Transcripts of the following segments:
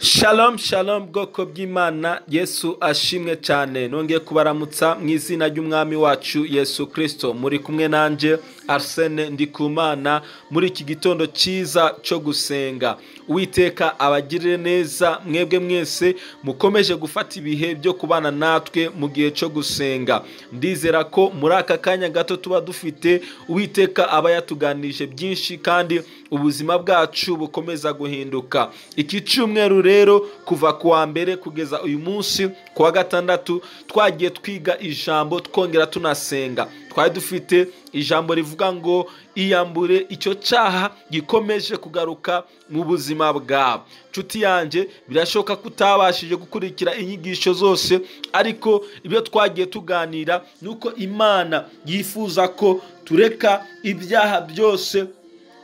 Shalom shalom bwoko bw'Imana, Yesu ashimwe cyane. Nongeye kubaramutsa mu izina ry'Umwami wacu Yesu Kristo. Muri kumwe nanjye Arsene Ndikumana muri iki gitondo cyiza cyo gusenga. Uwiteka abagirire neza mwebwe mwese mukomeje gufata ibihe byo kubana natwe mu gihe cyo gusenga. Ndizera ko muri aka kanya gato tuba dufite, Uwiteka aba yatuganirije byinshi kandi ubuzima bwacu bukomeza guhinduka. Iki cyumweru rero kuva ku wa mbere kugeza uyu munsi ku wa gatandatu twagiye twiga ijambo, twongera tunasenga. Twari dufite ijambo rivuga ngo iyambure icyo cyaha gikomeje kugaruka mu buzima bwawe. Nshuti yanjye, birashoboka ko utabashije gukurikira inyigisho zose, ariko ibyo twagiye tuganira ni uko Imana yifuza ko tureka ibyaha byose,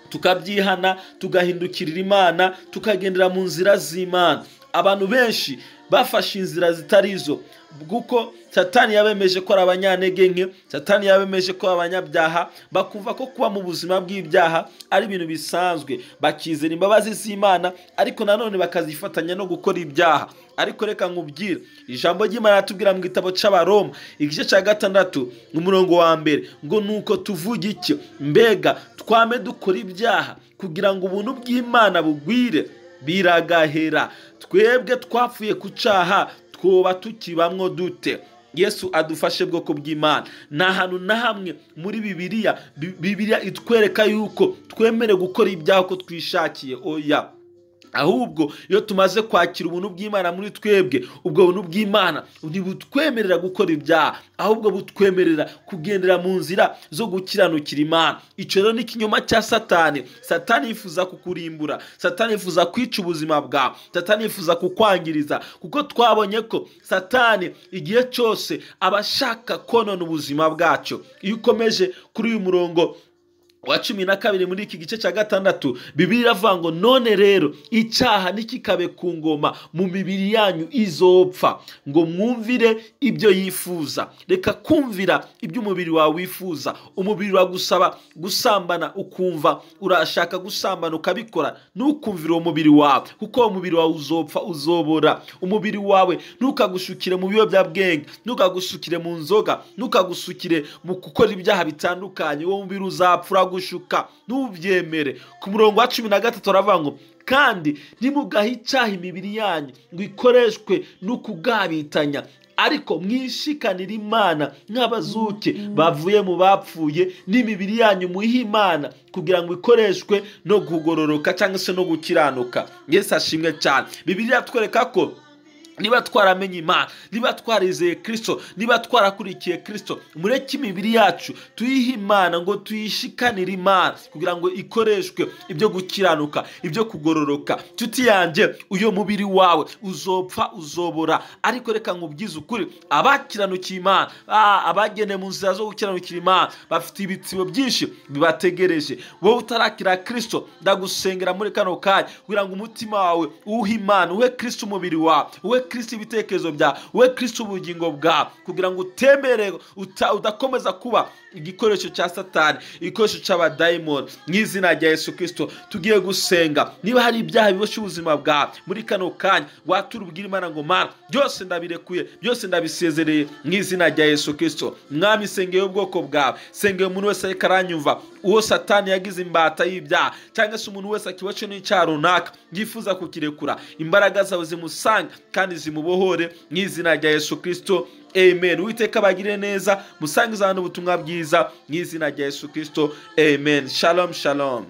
tukabyihana, tugahindukirira Imana, tukagendera mu nzira z'Imana. Abantu benshi bafashe inzira zitari izo, kuko Satani yabemeje ko ari abanyantege nke, Satani yabemeje ko ari abanyabyaha, bakumva ko kuba mu buzima bw'ibyaha ari ibintu bisanzwe, bakizera imbabazi z'Imana ariko nanone bakazifatanya no gukora ibyaha. Ariko reka nkubwire, ijambo ry'Imana ratubwira mu gitabo cy'Abaroma igice cya 6 umurongo wa 1 ngo nuko tuvuga iki? Mbega twame dukora ibyaha kugira ngo ubuntu bw'Imana bugwire? Biragahera. Twebwe twapfuye ku cyaha, twoba tukibamwo dute? Yesu adufashe bwoko bw'Imana. Nta hantu na hamwe muri Bibiliya, Bibiliya itwereka yuko twemere gukora ibyaha uko twishakiye. Oya, ahubwo iyo tumaze kwakira ubuntu bw'Imana muri twebwe, ubwo buntu bw'Imana ntibutwemerera gukora ibyaha, ahubwo butwemerera kugendera mu nzira zo gukiranukira Imana. Icyo rero ni ikinyoma cya Satani. Satani yifuza kukurimbura, Satani yifuza kwica ubuzima bwawe, Satani yifuza kukwangiriza, kuko twabonye ko Satani igihe cyose aba ashaka konona ubuzima bwacu. Iyo ukomeje kuri uyu murongo wa 12 muri iki gice cya 6, Bibiliya iravuga ngo none rero icyaha ntikikabe ku ngoma mu mibiri yanyu izopfa, ngo mwumvire ibyo yifuza. Reka kumvira ibyo umubiri wawe wifuza. Umubiri wagusaba gusambana, ukumva urashaka gusambana ukabikora, ntukumvire uwo mubiri wawe, kuko uwo mubiri wawe uzopfa, uzobora. Umubiri wawe ntukagushukire mu biyobyabwenge, ntukagushukire mu nzoga, ntukagusukire mu gukora ibyaha bitandukanye. Uwo mubiri uzapfa, gushuka, ntubyemere. Ku murongo wa 13 aravuga ngo kandi ntimugahe icyaha imibiri yanyu ngo ikoreshwe n'ukugabitanya, ariko mwishikanire Imana nk'abazuke bavuye mu bapfuye, n'imibiri yanyu muyihe Imana kugira ngo ikoreshwe no kugororoka cyangwa se no gukiranuka. Yesu ashimwe cyane. Bibiliya iratwereka ko niba twaramenye Imana, niba twarizeye Kristo, niba twarakurikiye Kristo, mureke imibiri yacu tuyihe Imana ngo tuyishikanire Imana kugira ngo ikoreshwe ibyo gukiranuka, ibyo kugororoka. Nshuti yanjye, uyo mubiri wawe uzopfa, uzobora, ariko reka nkubwize ukuri, abakiranukiye Imana, abageneye mu nzira zo gukiranukira Imana, bafite ibitsibo byinshi bibategereje. Wowe utarakira Kristo, ndagusengera muri kano kanya kugira ngo umutima wawe uhe Imana, uhe Kristo umubiri wawe, uhe Kristo ibitekerezo byawe, uhe Kristo ubugingo bwawe, kugira ngo utemere udakomeza kuba igikoresho cya Satani, igikoresho cy'abadayimoni. Mu izina rya Yesu Kristo tugiye gusenga. Niba hari ibyaha biboshye ubuzima bwawe muri kano kanya, watura ubwira Imana ngo Mana, byose ndabirekuye, byose ndabisezereye mu izina rya Yesu Kristo. Mwami, sengeye ubwoko bwawe, sengeye umuntu wese ariko aranyumva, uwo Satani yagize imbata y'ibyaha, cyangwa se umuntu wese akiboshye n'icyaha runaka yifuza kukirekura, imbaraga zawe zimusange kandi zimubohore mu izina rya Yesu Kristo. Amen. Uwiteka abagirire neza, musangize abantu ubutumwa bwiza mu izina rya Yesu Kristo. Amen. Shalom shalom.